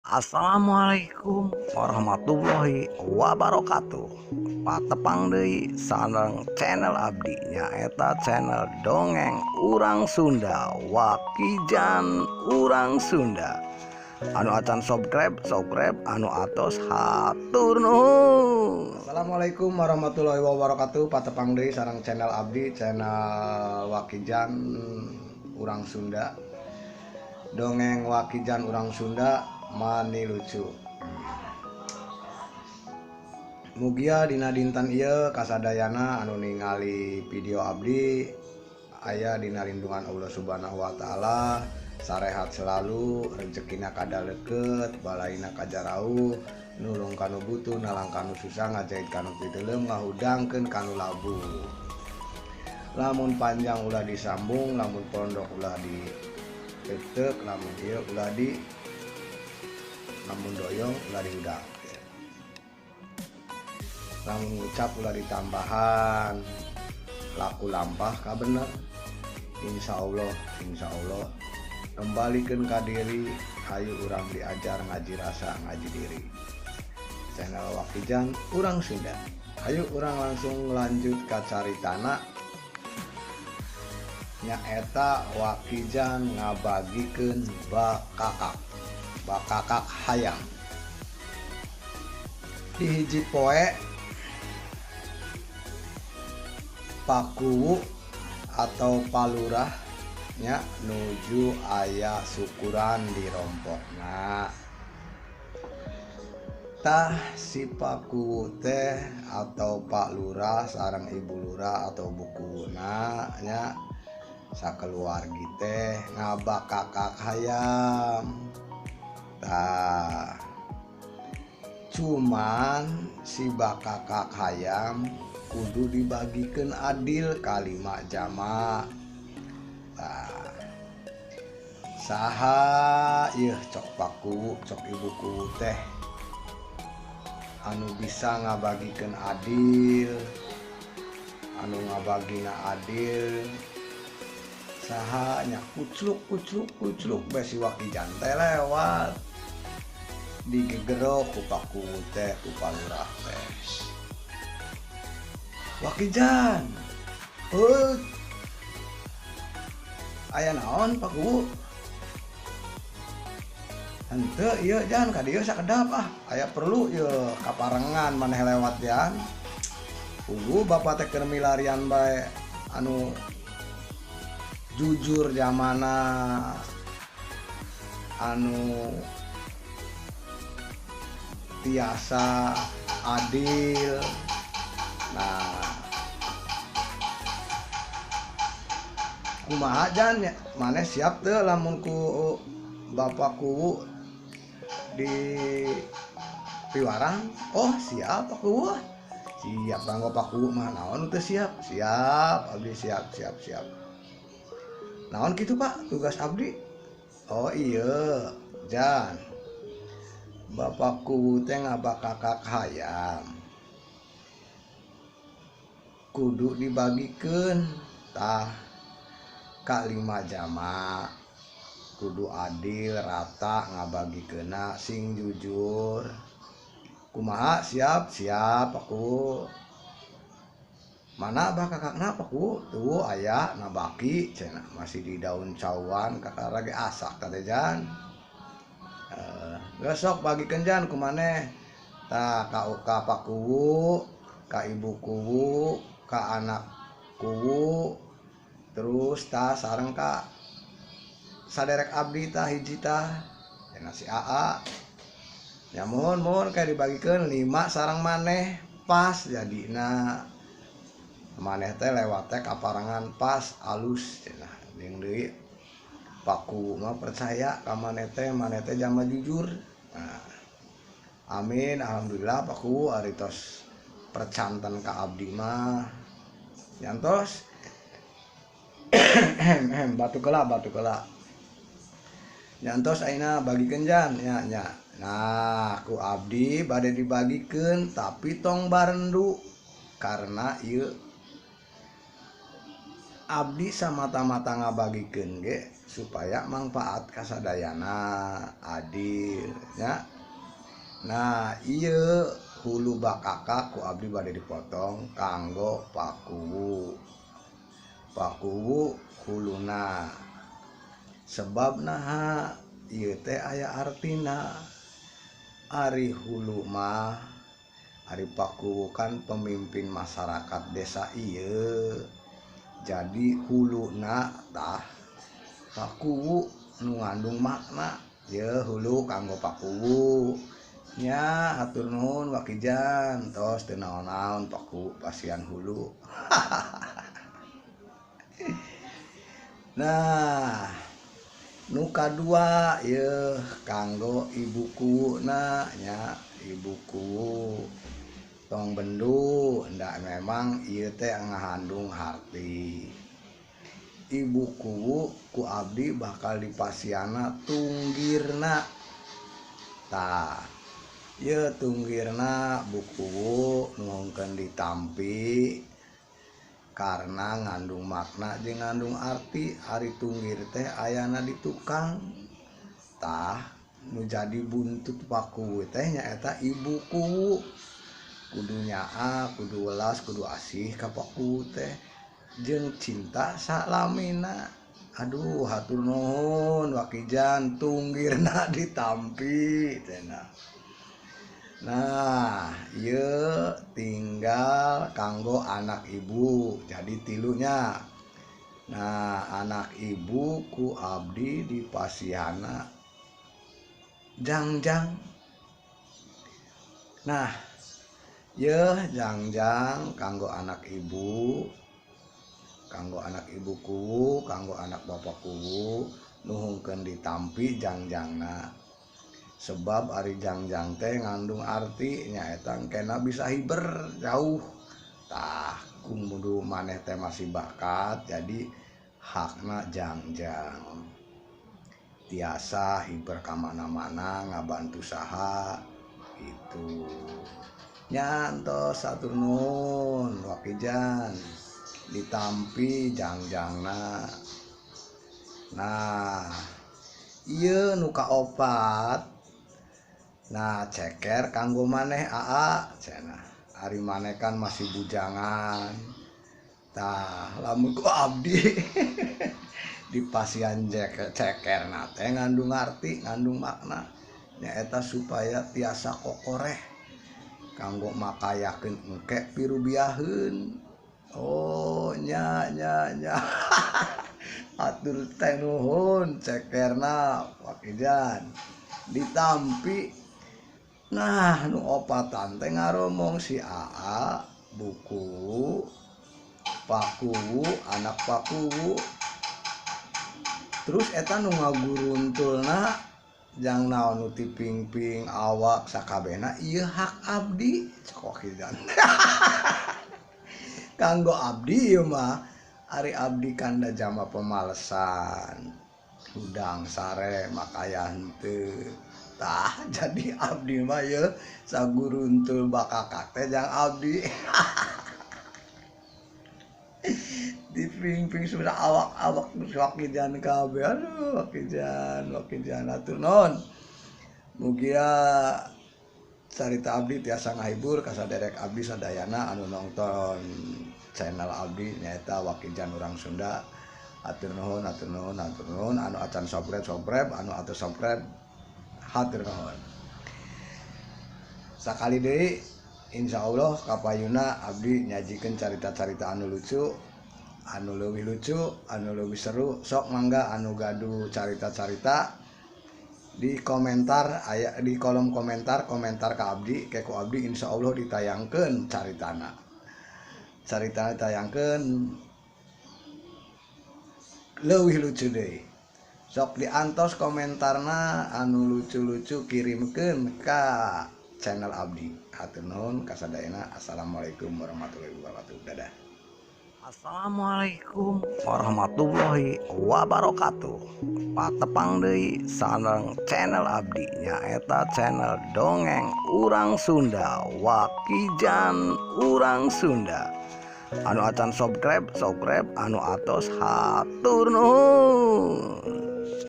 Assalamualaikum warahmatullahi wabarakatuh. Patepang deui sareng channel abdi, nyaeta channel Dongeng Urang Sunda, Wakijan Urang Sunda. Anu acan subscribe, subscribe, anu atos hatur nuhun. Assalamualaikum warahmatullahi wabarakatuh. Patepang deui sareng channel abdi, channel Wakijan Urang Sunda. Dongeng Wakijan Urang Sunda mani lucu. Mugia dina dinten ieu kasadayana anu ningali video abdi aya dina lindungan Allah Subhanahu wa taala, sarehat selalu, rezekina kadaleukeut, balaina kajarauh, nulung kanu butuh, nalang kanu susah, ngajahit kanu piteulem, ngahudangkeun kanu labuh. Lamun panjang ulah disambung, lamun pondok ulah ditetek, lamun ieu ulah di lamun doyong ulah diudang, lamun ngucap ulah ditambahan, laku lampah ka bener. Insyaallah, insyaallah kembalikeun ka diri, hayu urang diajar ngaji rasa ngaji diri. Channel Wakijan Urang Sunda. Hayu urang langsung lanjut ka caritana, nyaeta Wakijan ngabagikeun bakakak. Bakakak hayam. Di hiji poe Pakuwu atau palurah nya nuju aya syukuran di rompokna. Tah si Pakuwu teh atau Pak Lurah sareng Ibu Lurah atau bukuwuna nya sakeluargi teh ngabakakak hayam. Tah, cuman si bakakak hayam kudu dibagikan adil kalima jama. Tah, saha ieu cok Pakuwu cok Ibu Kuwu teh anu bisa ngabagikeun adil, anu ngabagina adil saha nya kucluk kucluk kucluk bae si Wakijan teh lewat digegero ku Pakuwu teh ku Palurah teh. Wakijan, heut, aya naon Pakuwu? Henteu ieu jan ka dieu sakedap ah, aya perlu ieu kaparengan maneh lewat jan. Puguh bapak teh keur milarian bae anu jujur jamana, anu tiasa adil. Nah, kumaha jan maneh siap teu lamun ku Bapak Kuwu di piwarang? Oh siap Pak Kuwu, siap bangga Pak Kuwu mah naon teu siap, siap abdi siap siap siap. Naon kitu Pak tugas abdi? Oh iya jan, Bapak Kuwu teh ngabakakak hayam kudu dibagikeun tah ka 5 jama, kudu adil rata ngabagikeunna sing jujur. Kumaha siap siap Pak Kuwu. Mana bakakakna Pak Kuwu? Tuh aya nabaki cenah masih di daun cawan kakak lagi asak teh jan. Geus sok bagikeun jan kumaneh tah ka Pak Kuwu, ka Ibu Kuwu, ka anak Kuwu, terus tah sareng ka saderek abdi tah hiji tah cenah si AA. Ya mohon mohon kayak dibagikeun 5 sareng maneh pas jadina. Maneh teh lewat teh kaparangan pas alus cenah. Jeung deui Pak Kuwu mah percaya ka maneh teh, maneh teh jama jujur. Nah, amin alhamdulillah Pak Kuwu ari tos percanten ka abdi mah. Nyantos batu kela batu kela. Nyantos ayeuna bagikeun jan nya nya. Nah, ku abdi bade dibagikeun tapi tong barendu karena ieu abdi samata-mata ngabagikeun ge Supaya mangpaat kasadayana adil nya. Nah ieu hulu bakakak ku abdi bade dipotong kanggo Pakuwu. Pakuwu huluna sebab naha ieu teh aya artina. Ari hulu mah ari Pakuwu kan pemimpin masyarakat desa ieu, jadi huluna tah Pakuwu nu ngandung makna. Ye hulu kanggo Pakuwu nya, hatur nuhun Wakijan tos teu naon-naon Pakuwu pasian hulu. Nah nu kadua ye kanggo ibu kuwuna nya, ibu kuwu tong bendu ndak memang ieu teh ngahandung harti. Ibu kuwu ku abdi bakal dipasiana tunggirna. Tah ye tunggirna bu kuwu nuhunkeun ditampi karena ngandung makna jeung ngandung arti. Ari tunggir teh ayana di tukang. Tah nu jadi buntut Pakuwu teh nyaeta ibu kuwu. Kudu nyaah, kudu welas, kudu asih ka Pakuwu teh jeung cinta salamina. Aduh hatur nuhun Wakijan tunggirna ditampi cenah. Nah ieu tinggal kanggo anak ibu jadi tilunya. Nah anak ibu ku abdi dipasiana jangjang. Nah ieu jangjang kanggo anak ibu, kanggo anak ibu kuwu, kanggo anak bapak kuwu nuhunkeun ditampi jangjangna. Sebab ari jangjang teh ngandung arti nyaeta kena bisa hiber jauh. Tah kudu maneh teh masih bakat jadi hakna jangjang. Tiasa hiber ka mana-mana ngabantu saha gitu. Nya entos hatur nuhun Wakijan ditampi jangjangna. Nah ieu nu kaopat. Nah ceker kanggo maneh aa cenah. Ari maneh kan masih bujangan. Tah lamun ku abdi dipasian cekerna teh ngandung arti, ngandung makna nyaeta supaya tiasa kokoreh kanggo makayakeun engke pirubiaheun. Oh nya nya nya. Atur teh nuhun cekerna Wakijan ditampi. Nah nu opatan teh ngaromong si aa buku Pakuwu anak Pakuwu. Terus eta nu ngaguruntulna jang naon nu tipingping awak sakabehna ieu hak abdi cek Wakijan. Kanggo abdi ieu mah ari abdi kanda jama pemalesan hudang sare makaya henteu. Tah jadi abdi mah ye saguruntul bakakak teh jang abdi. Diping-ping sudah awak-awak Wakijan kabeh. Aduh Wakijan, Wakijan atur nuhun. Mugia carita abdi tiasa ngahibur kasaderek abdi sadayana anu nonton channel abdi nyaeta Wakijan Urang Sunda. Atur nuhun, atur nuhun, atur nuhun. Anu acan subscribe, anu atuh subscribe hatur nuhun. Sakali deui insyaallah kapayuna abdi nyajikeun carita-carita anu lucu, anu leuwih lucu, anu leuwih seru. Sok mangga anu gaduh carita-carita di komentar aya di kolom komentar, komentar ka abdi, ke ku abdi insyaallah ditayangkeun caritana. Caritana ditayangkeun leuwih lucu deui. Sok diantos komentarna anu lucu-lucu kirimkeun ka channel abdi. Hatur nuhun kasadayana. Assalamualaikum warahmatullahi wabarakatuh. Dadah. Assalamualaikum warahmatullahi wabarakatuh. Patepang deui sareng channel abdi nyaeta channel Dongeng Urang Sunda, Wakijan Urang Sunda. Anu acan subscribe, subscribe, anu atos hatur nuhun.